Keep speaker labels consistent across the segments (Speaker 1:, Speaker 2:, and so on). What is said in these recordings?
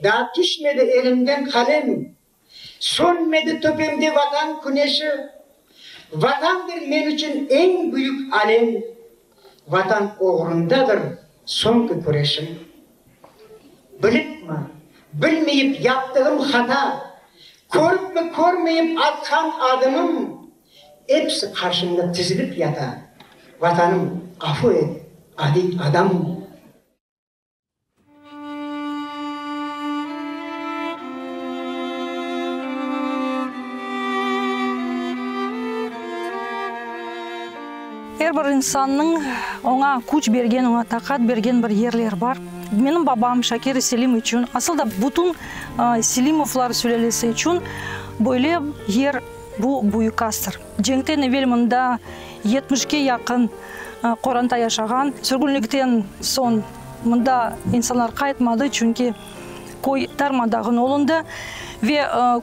Speaker 1: Daa tüşmedi elimden qalem, Sönmedi töpemde Vatan küneşi. Vatandır men içün eñ büyük alem, Vatan oğrundadır soñki küreşim. Bilipmi, bilmeyip yaptığım hata, Köripmi, körmeyip atqan adımım, Episi qarşımda tizilip yata, Vatanım, afu et, adiy adamım.
Speaker 2: Er bir insannıñ oña küç bergen, oña taqat bergen bir yerler bar. Menim babam Şakir Selim içün, asıl da bütün Selimovlar sülâlesi içün böyle yer bu Büyükastır. Cenkten evel mında yetmişke yaqın qoranta yaşağan. Sürgünlikten soñ mında insanlar qaytmadı, çünki köy darma-dağın olundı ve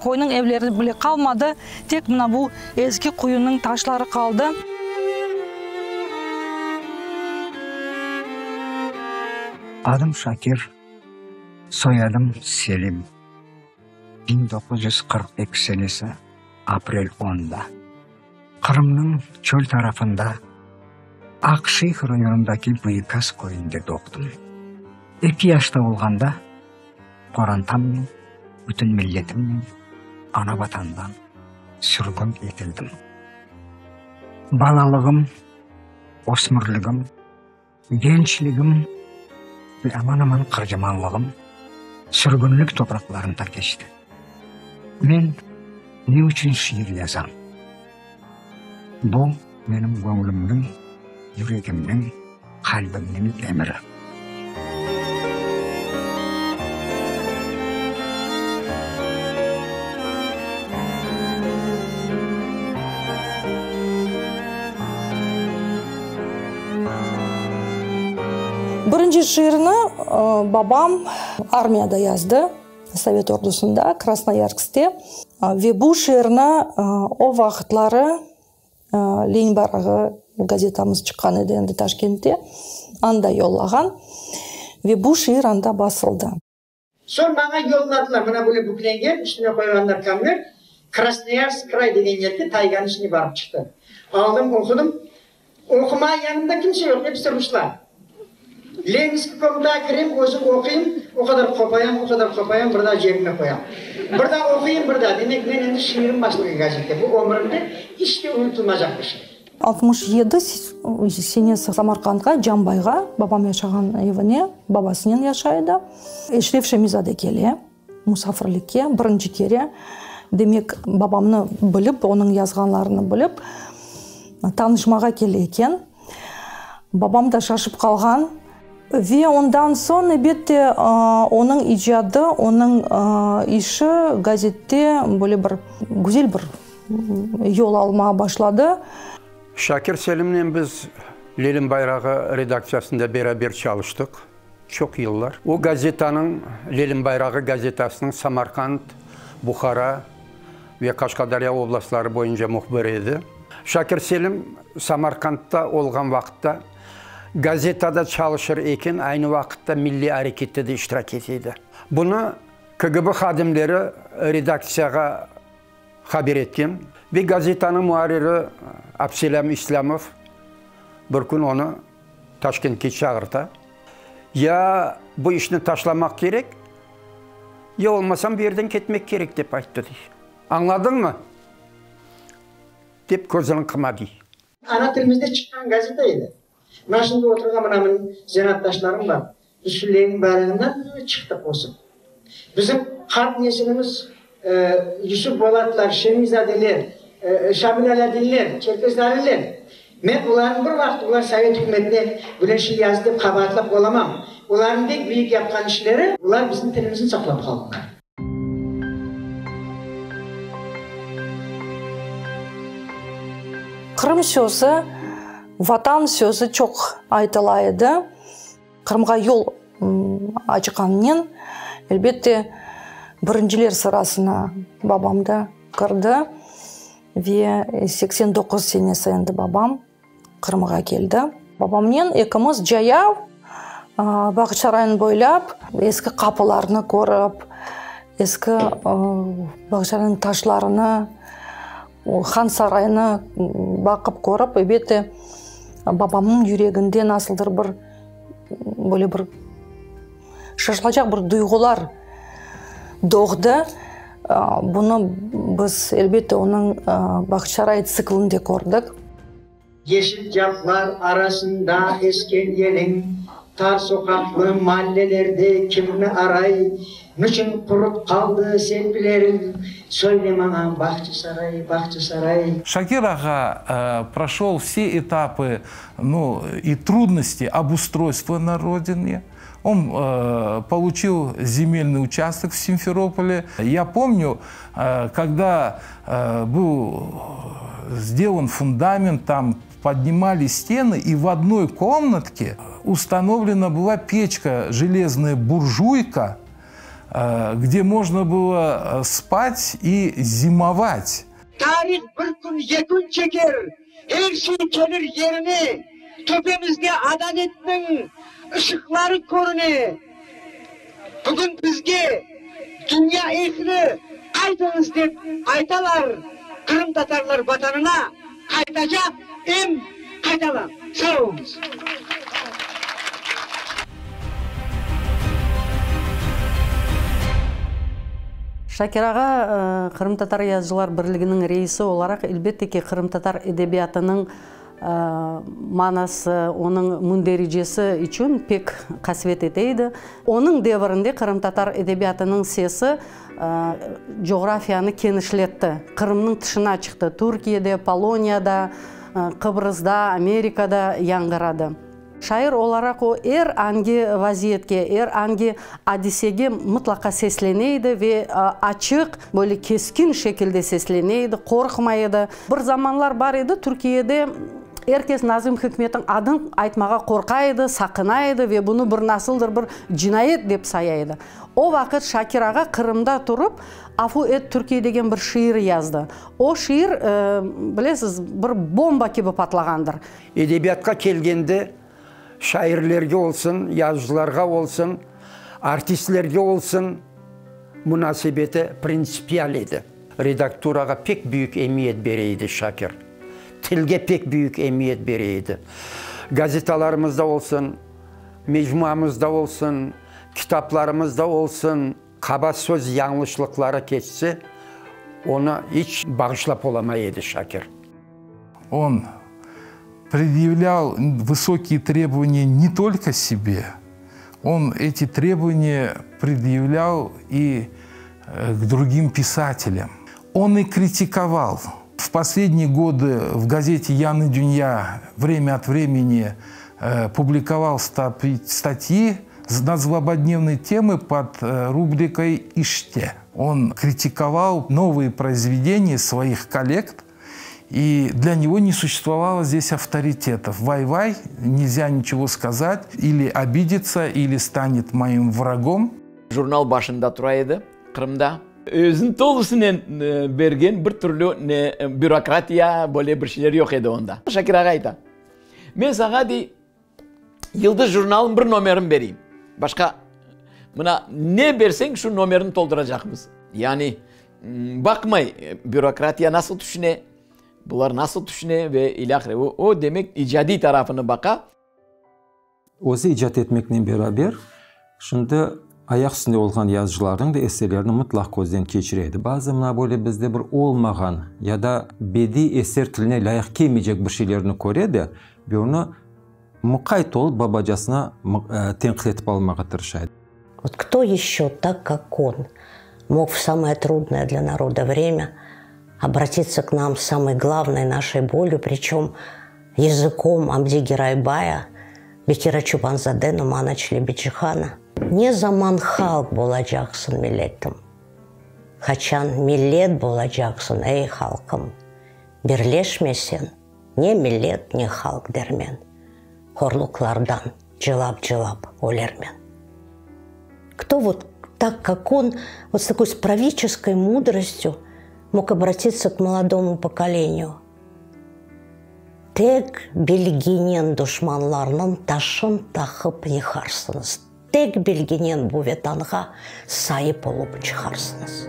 Speaker 2: köyniñ evleri bile qalmadı, tek mına bu eski quyunıñ taşları qaldı.
Speaker 3: Adım Şakir, soyadım Selim. 1942 senesi aprel onda. Qırımnıñ çöl tarafında, Aqşeyh rayonındaki Büyükaz köyünde doğdım. Eki yaşta olğanda qorantamnen, bütün milletimnen ana-Vatandan sürgün etildim. Balalığım, ösmürligim, gençligim ve aman-aman qırcamanlığım sürgünlik topraqlarında keçti. Men ne içün şiir yazam? Bu, menim göñlümniñ, yüregimniñ, qalbimniñ emiri.
Speaker 2: Birinci şiirini babam armiyada yazdı, Sovet ordusında, Krasnoyarskte. Ve bu şiirni o vaqıtları Lenin bayrağı gazetamız çıqqan edi endi Taşkentte, anda yollağan ve bu şiir anda basıldı.
Speaker 1: Soñ maña yolladılar, mına böyle büklengen, üstüne qoyğanlar konvert, Krasnoyarsk kray degen yerge, tayganıñ içine barıp çıqtı. Aldım, oqudım. Oqumağa yanımda kimse yoq, episi ruslar. Leninskiy komnatağa kirem, özüm oquyım, o qadar qopayam, o qadar qopayam, bir daa cebime qoyam. Bir daa oquyım, bir daa. Demek, men endi şiirim basılğan gazette. Bu ömürimde iç de unutılmacaq bir şey.
Speaker 2: 67 senesi Samarqandğa, Cambayğa, babam yaşağan evine, babasınen yaşay edi. Eşref Şemizade kele musafirlikke birinci kere. Demek, babamnı bilip, onıñ yazğanlarını bilip, tanışmağa kele eken. Babam da şaşıp qalğan. Ve ondan soñ, elbette, onıñ icadı, onıñ işi gazette böyle bir güzel bir yol almağa başladı.
Speaker 4: Şakir Selimnen biz Lenin bayrağı redaktsiyasında beraber çalıştıq çoq yıllar. O gazetanıñ, Lenin bayrağı gazetasınıñ Samarqand, Buhara ve Qaşqadarya oblastları boyunca mühbiri edi. Şakir Selim Samarqandda olğan vaqıtta gazetada çalışır eken, aynı vaqıtta milliy arekette de iştirak ete edi. Bunı KGB hadimleri redaktsiyağa haber etken ve gazetanıñ muarriri Abselâm İslâmov bir kün onı Taşkentke çağırta. Ya bu işni taşlamaq kerek, ya olmasam bu yerden ketmek kerek, dep ayttı, dey. Añladıñmı? Dep közüni qıma, dey.
Speaker 1: Ana tilimizde çıqqan gazeta edi. Mına şimdi oturğan mına menim zenaatdaşlarım bar. Biz şu Lenin bayrağından çıqtıq ösip. Bizim qart nesilimiz Yusuf Bolatlar, Şemizadeler, Şamil Alâdinler, Çerkezaliler. Men olarnı bir vaqıt olar Sovet ükümetine böyle şey yazdı dep qabaatlap olamam. Olarnıñ pek büyük yapqan işleri, olar bizim tilimizni saqlap qaldılar.
Speaker 2: Qırım sözü, Vatan sözü çoq aytıla edi. Qırımğa yol açqanınen, elbette, birinciler sırasına babam da kirdi ve 89 senesi endi babam Qırımğa keldi. Babamnen ekimiz cayav Bağçasaraynı boylap, eski qapılarnı körip. Eski Bağçasaraynıñ taşlarını, Han sarayını baqıp körip, elbette, babamnıñ yüreginde nasıldır bir böyle bir şaşılacaq bir duyğular doğdı. Bunı biz, elbette, onıñ Bağçasaray tsiklinde kördik.
Speaker 1: Yeşil caplar arasında esken yeliñ, Tar soqaqlı mallelerde kimni aray, Niçün qurup qaldı selbileriñ, Söyle maña, Bahçisaray, Bahçisaray.
Speaker 5: Şakir ağa proşol vse etapı, nu, i trudnosti obustrойства na rodine. On получил земельный участок в Симферополе. Я помню, когда был сделан фундамент, там поднимали стены, и в одной комнатке установлена была печка, железная буржуйка, где можно было спать и зимовать.
Speaker 1: Tarih bir kün yekün çeker, er şey kelir yerine, Töpemizde adaletniñ ışıqları körüne. Bugün bizge dünya ehli qaytıñız dep aytalar, Qırımtatarlar Vatanına qaytacaq em qaytalar. Sağ oluñız.
Speaker 6: Şakir ağa Qırımtatar yazıcılar birliginiñ reisi olaraq, elbette ki, qırımtatar edebiyatınıñ manası, onıñ mündericesi içün pek qasvet ete edi. Onıñ devirinde qırımtatar edebiyatınıñ sesi coğrafiyanı kenişletti, Qırımnıñ tışına çıqtı, Türkiyede, Poloniyada, Qıbrızda, Amerikada yañğıradı. Şair olaraq o, er angi vaziyetke, er angi adisege mıtlaqa seslene edi ve açıq, böyle keskin şekilde seslene edi, qorqmay edi. Bir zamanlar bar edi, Türkiyede er kes Nazım Hikmetniñ adın aytmağa qorqa edi, saqına edi ve bunı bir nasıldır bir cinayet dep saya edi. O vaqıt Şakir ağa Qırımda turıp, Afu et, Türkiye degen bir şiir yazdı. O şiir, bilesiz, bir bomba kibi patlağandır.
Speaker 4: Edebiyatqa kelgende, şairlerge olsun, yazıcılarğa olsun, artistlerge olsun munasebeti printsipial edi. Redakturağa pek büyük emiyet bere edi Şakir. Tilge pek büyük emiyet bere edi. Gazetalarımızda olsun, mecmuamızda olsun, kitaplarımızda olsun qaba söz yañlışlıqları keçse, onı iç bağışlap olamay edi Şakir.
Speaker 5: Он предъявлял высокие требования не только себе, он эти требования предъявлял и э, к другим писателям. Он и критиковал. В последние годы в газете «Яны Дюнья» время от времени э, публиковал статьи на злободневные темы под э, рубрикой «Иште». Он критиковал новые произведения своих коллег, и для него не существовало здесь авторитетов. Вай-вай, нельзя ничего сказать, или обидится, или станет моим врагом.
Speaker 7: Jurnal başında tura edi Qırımda. Özüni tolusınen bergen bir türlü ne bürokratiya, böyle bir şeyler yoq edi onda. Şakir ağa ayta, Men saña, dey, Yıldız jurnalınıñ bir nomerini bereyim. Başqa mına ne berseñ, şu nomerini tolduracaqmız. Yani baqmay, bürokratiya nasıl tüşüne, bular nasıl tüşüne ve ilâhre. O, o demek icadiy tarafını baqa.
Speaker 8: Özü icat etmeknen beraber, şimdi ayaq üstünde olğan yazıcılarnıñ da eserlerini mıtlaq közden keçire edi. Bazı mına böyle bizde bir olmağan ya da bediy eser tiline lâyıq kelmeycek bir şeylerni köre de ve onı muqayt olıp babacasına tenqit etip almağa tırışa edi.
Speaker 9: Vot kto eşço tak, kak on, mog v samoye trudnoye dlâ naroda vremâ obratitsâ k nam s samoy glavnoy našey bolyu, pričom yazıkom Amdi Geraybaya, Bekira Çobanzade, Numana Çelebicihana? Ne zaman halq bolacaqsıñ, milletim? Qaçan millet bolacaqsıñ, ey, halqım? Birleşmeseñ, ne millet, ne halq dermen, Horluqlardan cılap-cılap ölermen. Кто вот так, как он, вот с такой с правительской мудростью мог обратиться к молодому поколению? Tek bilginen duşmanlarnıñ taşın taqıp yıqarsıñız. Tek bilginen bu Vetanğa saip olıp çıqarsıñız.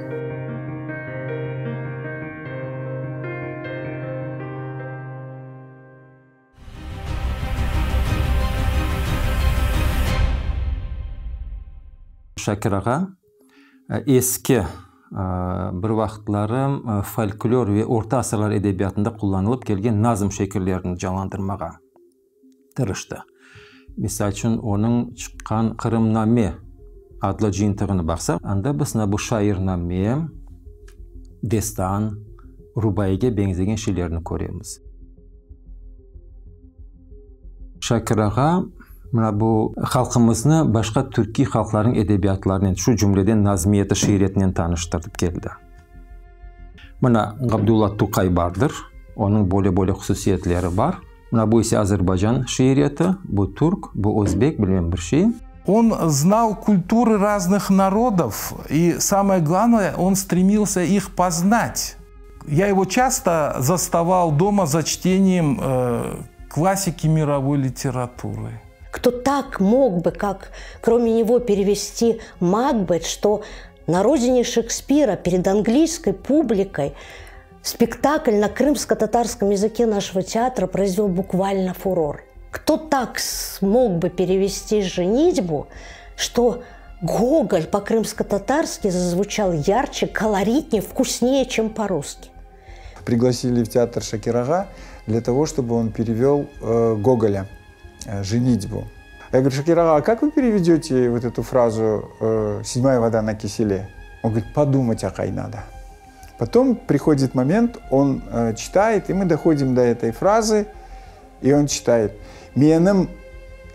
Speaker 8: Şakir ağa, eski, bir vaqıtları folklor ve orta asırlar edebiyatında qullanılıp kelgen nazm şekillerini canlandırmağa tırıştı. Misal içün, onıñ çıqqan Qırımname adlı cıyıntığını baqsaq, anda biz bu şairname, destan, rubaiyge beñzegen şeylerni köremiz. Şakir ağa mına bu halqımıznı başqa türkiy halqlarnıñ edebiyatlarınen, şu cümleden nazmiyeti, şiiretinen tanıştırıp keldi. Mına Gabdulla Tuqay bardır, onıñ böyle-böyle hususiyetleri bar. Mına bu ise Azerbaycan şiiriyeti, bu türk, bu özbek, bilmem bir şey.
Speaker 5: Он знал культуры разных народов, и самое главное, он стремился их познать. Я его часто заставал дома за чтением э, классики мировой литературы.
Speaker 9: Кто так мог бы, как кроме него перевести Макбет, что на родине Шекспира перед английской публикой спектакль на крымско-татарском языке нашего театра произвел буквально фурор. Кто так смог бы перевести «Женитьбу», что Гоголь по-крымско-татарски зазвучал ярче, колоритнее, вкуснее, чем по-русски.
Speaker 10: Пригласили в театр Шакир-ага для того, чтобы он перевел э, Гоголя э, «Женитьбу». Я говорю, Шакир-ага, а как вы переведете вот эту фразу э, «седьмая вода на киселе»? Он говорит, подумать, aqay, надо. Потом приходит момент, он э, читает, и мы доходим до этой фразы, и он читает. Menim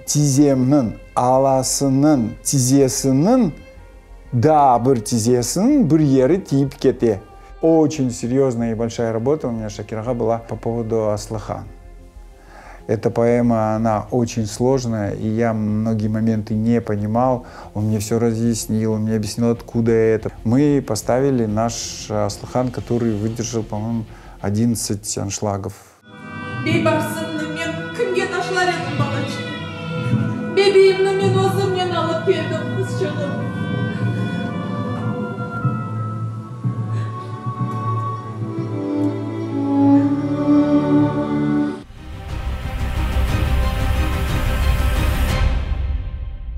Speaker 10: tizemniñ alasınıñ tizesiniñ daa bir tizesiniñ bir yeri tiyip kete. Очень серьезная и большая работа у меня, Шакир-ага, была по поводу Аслыхан. Эта поэма, она очень сложная, и я многие моменты не понимал. Он мне все разъяснил, он мне объяснил, откуда это. Мы поставили наш Аслыхан, который выдержал, по-моему, 11 аншлагов.
Speaker 11: Beybarsımnı men kimge taşlar edim, balaçığım? Bebeyimni men özümnen alıp keldim, qızçığım.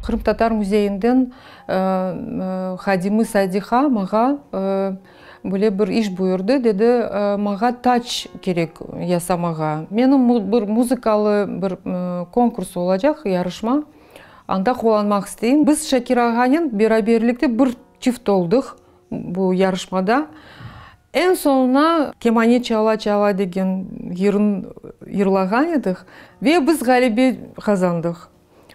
Speaker 12: Qırımtatar müzeyinden hadimi Sadiha mağa böyle bir iş buyurdı, dedi, mağa taç kerek yasamağa. Menim bir muzıkalı bir konkurs olacaq, yarışma, anda qullanmaq isteyim. Biz Şakir ağanen beraberlikte bir çift oldıq bu yarışmada. Eñ soñuna Kemane çala-çala degen yırın yırlağan edik ve biz ğalebe qazandıq.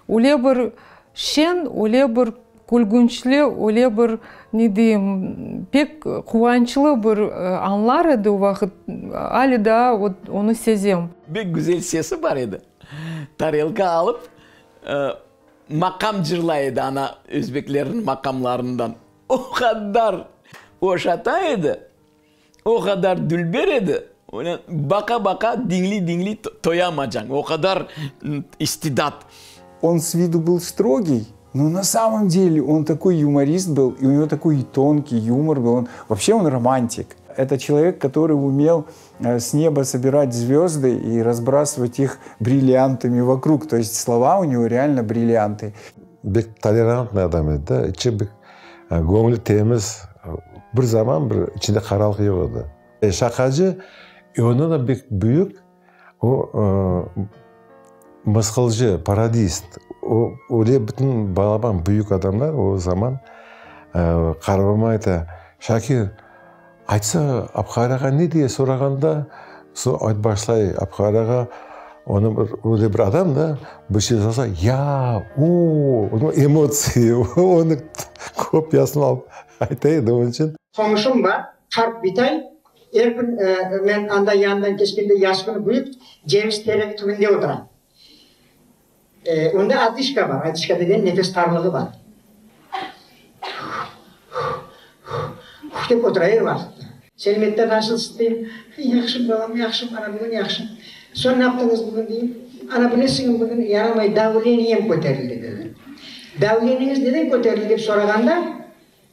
Speaker 12: Öyle bir şeñ, öyle bir külgünçli, öyle bir, ne deyim, pek quvançlı bir anlar edi o vaqıt, ale daa onı sezem.
Speaker 7: Pek güzel sesi bar edi. Tarelka alıp, maqam cırlay edi, ana özbeklerniñ maqamlarından. O qadar oşata edi, o qadar dülber edi, baqa-baqa, diñliy-diñliy toyamacañ, o qadar istidat.
Speaker 10: Он с виду был строгий, но на самом деле он такой юморист был, и у него такой тонкий юмор был. Он, вообще он романтик. Это человек, который умел э, с неба собирать звезды и разбрасывать их бриллиантами вокруг. То есть слова у него реально бриллианты.
Speaker 13: Bek tolerantnıy adam edi da, içi bek göñlü temiz, bir zaman bir içinde qaralıq yoq edi. Şaqacı, e ondan da bek büyük, o mısqılcı, parodist. O öyle bütün balaban büyük adamlar o zaman qarabama ayta, Şakir, Aytsa, Abhar ağa ne diye sorağanda, soñ aytıp başlay, Abhar ağa, onı bir, öyle bir adam da, bir şey sorasa, ya, o, onıñ emotsiya, onıñ kopiyasını alıp ayta edi, onıñ içün.
Speaker 1: Qoñşum bar, qart bitay, er kün men anda yanından keçkende yaz künü büyük ceviz teregi tübünde otura. Onda odışka bar, odışka degen nefes tarlığı bar. Huh-huh-huh dep otura er vaqıtta. Selmette nasılsız deyim. Yahşım, balam, yahşım, ana bugün yahşım. Soñ ne yaptıñız bugün deyim. Ana bilesiñmi bugün yaramay davleniyem köterildi dedi. Davleniñiz neden köterildi dep sorağanda,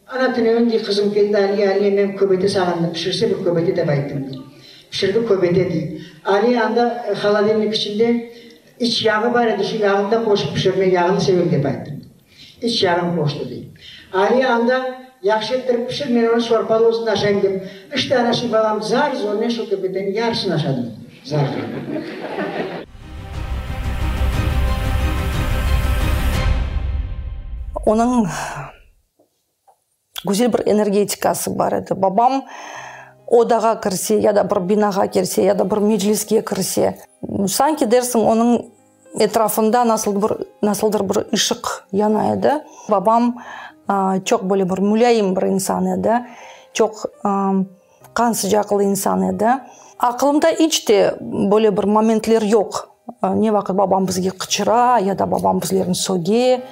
Speaker 1: ana tünevin dey qızım keldi, Aliye, Aliye, men köbete sağındım, pişirse bir köbete dep ayttım dey. Pişirdi köbete dey. Aliye anda holodilnik içinde iç yağı bar edi, şu yağını da qoşıp pişir, men yağını sevem dep ayttım dey. İç yağını qoştı dey. Aliye anda yahşı ettirip pişir, men onı şorpalı olsun aşayım dep. İşte ana şu balam zar-zornen şu köbeteniñ yarısını aşadım. Zar-zornen.
Speaker 2: Onıñ güzel bir energetikası bar edi. Babam odağa kirse ya da bir binağa kirse, ya da bir mecliske kirse, sanki dersiñ onıñ etrafında nasıl bir, nasıldır bir ışıq yana edi. Babam çoq böyle bir mulâyim bir insan edi, çoq qan sıcaqlı insan edi. Aqılımda iç te böyle bir momentler yoq, ne vaqıt babam bizge qıçıra ya da babam bizlerni söge.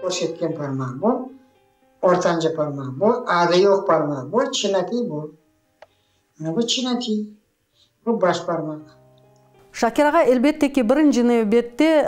Speaker 1: Körsetken parmaq bu, ortanca parmaq bu, adı yoq parmaq bu, çinatiy bu. Mana bu çinatiy, bu baş parmaq.
Speaker 6: Şakir ağa, elbette ki, birinci nevbette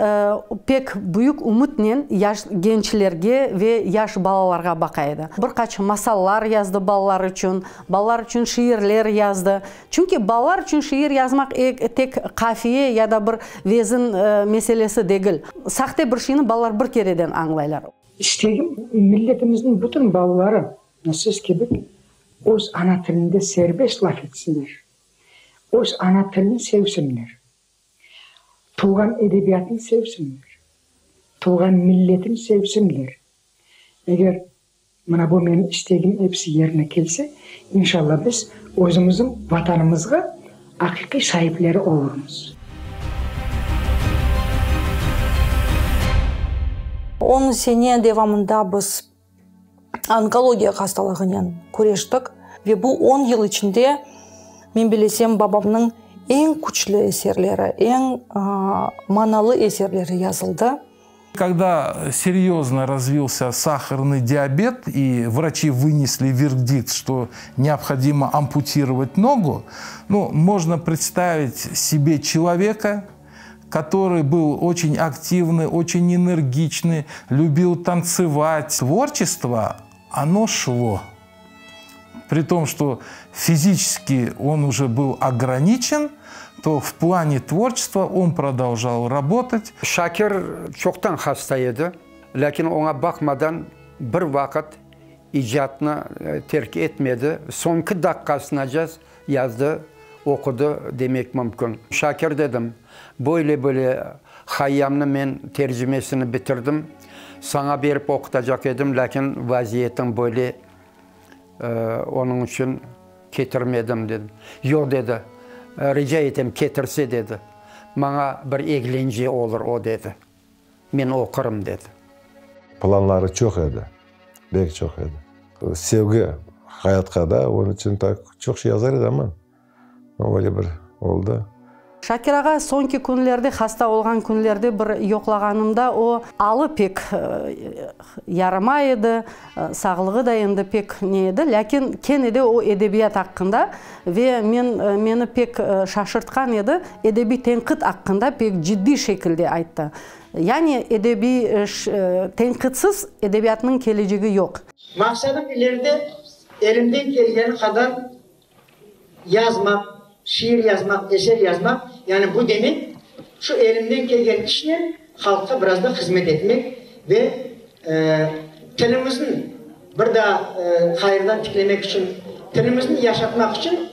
Speaker 6: pek büyük ümütnen yaş gençlerge ve yaş balalarğa baqa edi. Bir qaç masallar yazdı balalar içün, balalar içün şiirler yazdı. Çünki balalar içün şiir yazmaq tek qafiye ya da bir vezin meselesi degil. Sahte bir şeyni balalar bir kereden añlaylar.
Speaker 1: İstegim, milletimizniñ bütün balaları siz kibi öz ana tilinde serbest laf etsinler, öz ana tilini sevsinler, tuvğan edebiyatını sevsinler, tuvğan milletini sevsinler. Eger mına bu menim istegim episi yerine kelse, inşallah biz özümizniñ Vatanımızğa aqiqiy saipleri olurmız.
Speaker 2: On sene devamında biz onkologiya hastalığınen küreştik ve bu on yıl içinde, men bilesem, babamnıñ eñ küçlü eserleri, eñ manalı eserleri yazıldı.
Speaker 5: Когда серьезно развился сахарный диабет и врачи вынесли вердикт, что необходимо ампутировать ногу, ну, можно представить себе человека, который был очень активный, очень энергичный, любил танцевать. Творчество, оно шло. При том, что физически он уже был ограничен, то в плане творчества он продолжал работать.
Speaker 4: Şakir çoqtan hasta edi, lâkin oña baqmadan bir vaqıt icatnı terk etmedi, soñki daqqasınaca Yazdı, oqudı demek mümkün. Şakir dedim, böyle-böyle Hayyamnı men tercimesini bitirdim, saña berip oqutacaq edim, lâkin vaziyetiñ böyle, onıñ içün ketirmedim, dedim. Yoq, dedi, rica etem, ketirse, dedi, maña bir eglence olur o, dedi, men oqurım, dedi.
Speaker 13: Planları çoq edi, bek çoq edi. Sevgi hayatqa da, onıñ içün tak çoq şey yazar edi, amma öyle bir oldı.
Speaker 6: Şakir ağa soñki künlerde, hasta olğan künlerde bir yoqlağanımda o, alı pek yaramay edi, sağlığı da endi pek ne edi, lâkin kene de o edebiyat aqqında ve men, meni pek şaşırtqan edi, edebiy tenqit aqqında pek ciddiy şekilde ayttı. Yani edebiy tenqitsiz edebiyatnıñ kelecegi yoq.
Speaker 1: Maqsadım ileride elimden kelgeni qadar yazmaq, şiir yazmaq, eser yazmaq, yani bu demek, şu elimden kelgen işnen halqqa biraz da hızmet etmek ve tilimizni bir daa ğayrıdan tiklemek içün, tilimizni yaşatmaq içün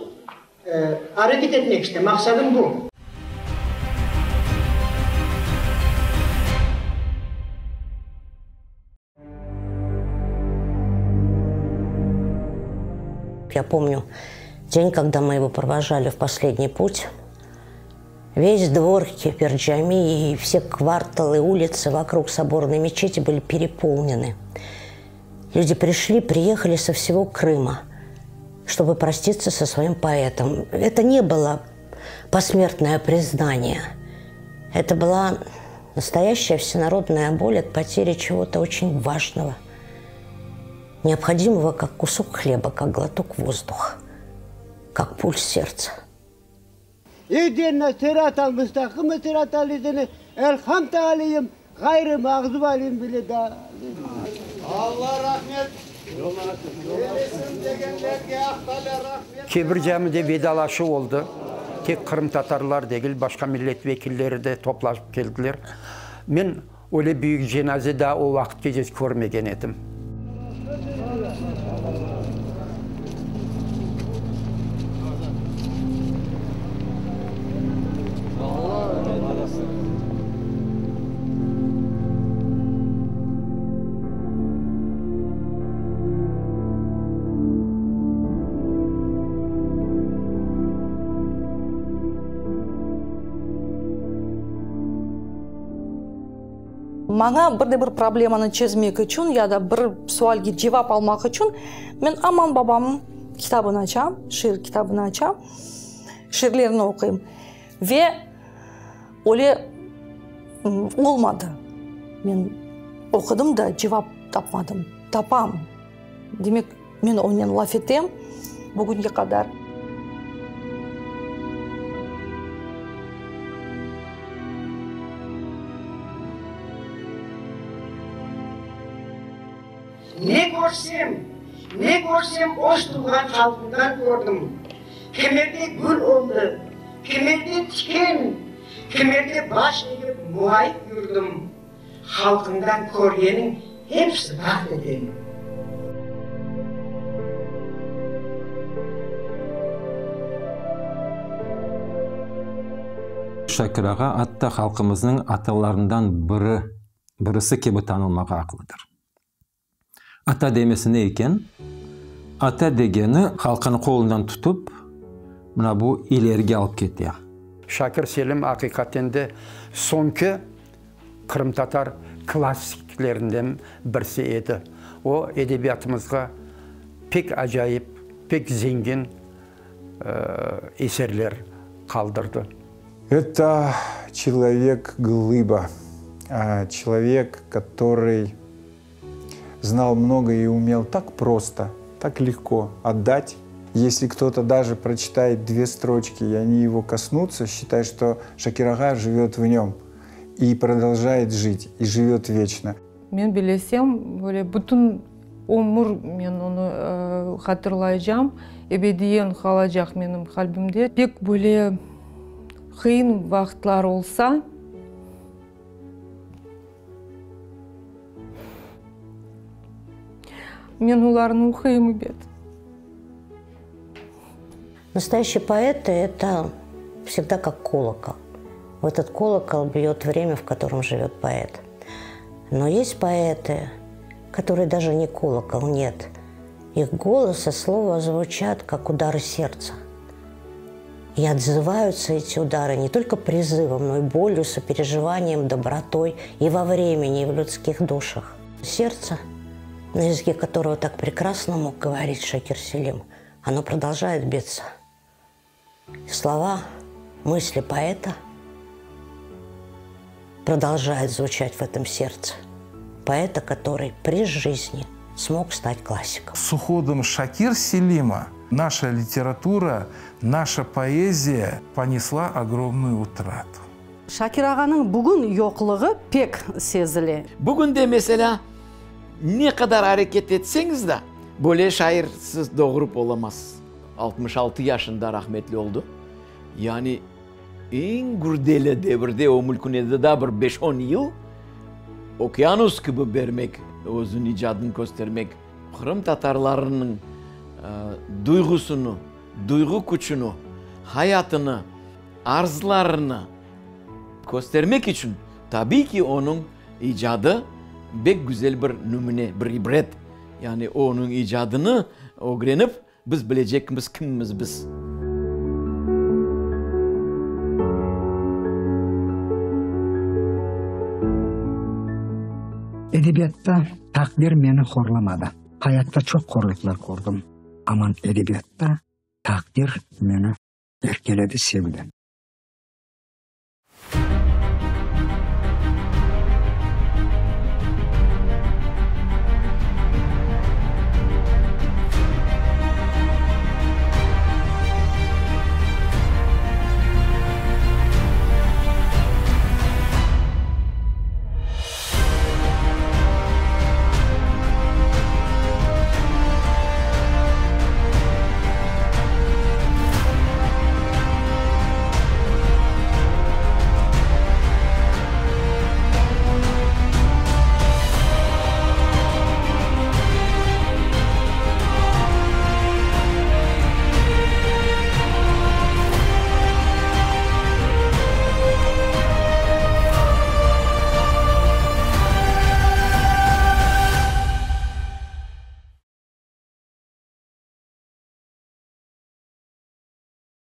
Speaker 1: areket etmek, işte, maqsadım bu.
Speaker 9: Я помню день, когда мы его провожали в последний путь. Весь двор Кеферджами и все кварталы, улицы вокруг соборной мечети были переполнены. Люди пришли, приехали со всего Крыма, чтобы проститься со своим поэтом. Это не было посмертное признание. Это была настоящая всенародная боль от потери чего-то очень важного, необходимого как кусок хлеба, как глоток воздуха, как пульс сердца.
Speaker 14: اهدنا الصراط المستقيم صراط الذين Elhamte aleyhim, ğayrı mağzubi aleyhim ve le-dâlin.
Speaker 15: Alla rahmet eylesin degenlerge Aq Taalâ rahmet.
Speaker 4: Kebir camide vedalaşuv oldı. Tek qırımtatarlar degil, başqa millet vekilleri de toplaşıp keldiler. Men Öyle büyük cenaze daa o vaqıtqece körmegen edim.
Speaker 2: Maña bir de bir problemanı çezmek içün ya da bir sualge cevap almaq içün men aman babamnıñ kitabını açam, şiir kitabını açam, şiirlerini oquyım. Ve öyle olmadı. Men oqudım da, cevap tapmadım. Tapam. Demek, men onen laf etem bugünge qadar.
Speaker 1: Ne körsem, ne körsem öz tuvğan halqımdan kördim. Kimerde gül oldı, kimerde tiken, kimerde baş egip muğayıp yürdim. Halqıñdan körgeniñ hepsi baht eken.
Speaker 8: Şakir ağa atta halqımıznıñ atalarından biri, birisi kibi tanılmağa aqlıdır. Ata demesi ne eken? Ata degeni halqını qolundan tutıp, mına bu ilerige alıp kete.
Speaker 4: Şakir Selim aqiqaten de soñki qırımtatar klassiklerinden birisi edi. O, edebiyatımızğa pek acayip, pek zengin eserler qaldırdı.
Speaker 10: Это человек-глыба, человек, который знал много и умел так просто, так легко отдать. Если кто-то даже прочитает две строчки, и они его коснутся, считай, что Шакир-ага живет в нем и продолжает жить, и живет вечно.
Speaker 12: Men bilesem, böyle bütün ömür men onı hatırlaycam, ebediyen qalacaq menim qalbimde. Pek böyle qıyın vaqıtlar olsa, men olarnı oquyım ebet.
Speaker 9: Настоящие поэты – это всегда как колокол. В этот колокол бьет время, в котором живет поэт. Но есть поэты, которые даже не колокол, нет. Их голос и слово звучат, как удары сердца. И отзываются эти удары не только призывом, но и болью, сопереживанием, добротой и во времени, и в людских душах. Сердце, на языке которого так прекрасно мог говорить Шакир Селим, оно продолжает биться. Слова, мысли поэта продолжают звучать в этом сердце. Поэта, который при жизни смог стать классиком.
Speaker 5: С уходом Шакир Селима наша литература, наша поэзия понесла огромную утрату.
Speaker 6: Şakir ağanıñ bugün yoqluğı pek sezile.
Speaker 7: Bugün de, meselâ, ne qadar areket etseñiz da, böyle şair siz doğurıp olamazsız. 66 yaşında rahmetli oldı. Yani eñ gürdeli devirde, o mülkün edi daa bir beş-on yıl okeanus kibi bermek, özüniñ icadını köstermek, qırımtatarlarınıñ duyğusını, duyğu küçüni, hayatını, arzlarını köstermek içün, tabiy ki, onıñ icadı bek güzel bir nümüne, bir ibret. Yani onıñ icadını ögrenip, biz bilecekmiz kimmiz biz.
Speaker 3: Edebiyatta taqdir meni horlamadı. Hayatta çoq horluqlar kördim, aman edebiyatta taqdir meni erkeledi, sevdi.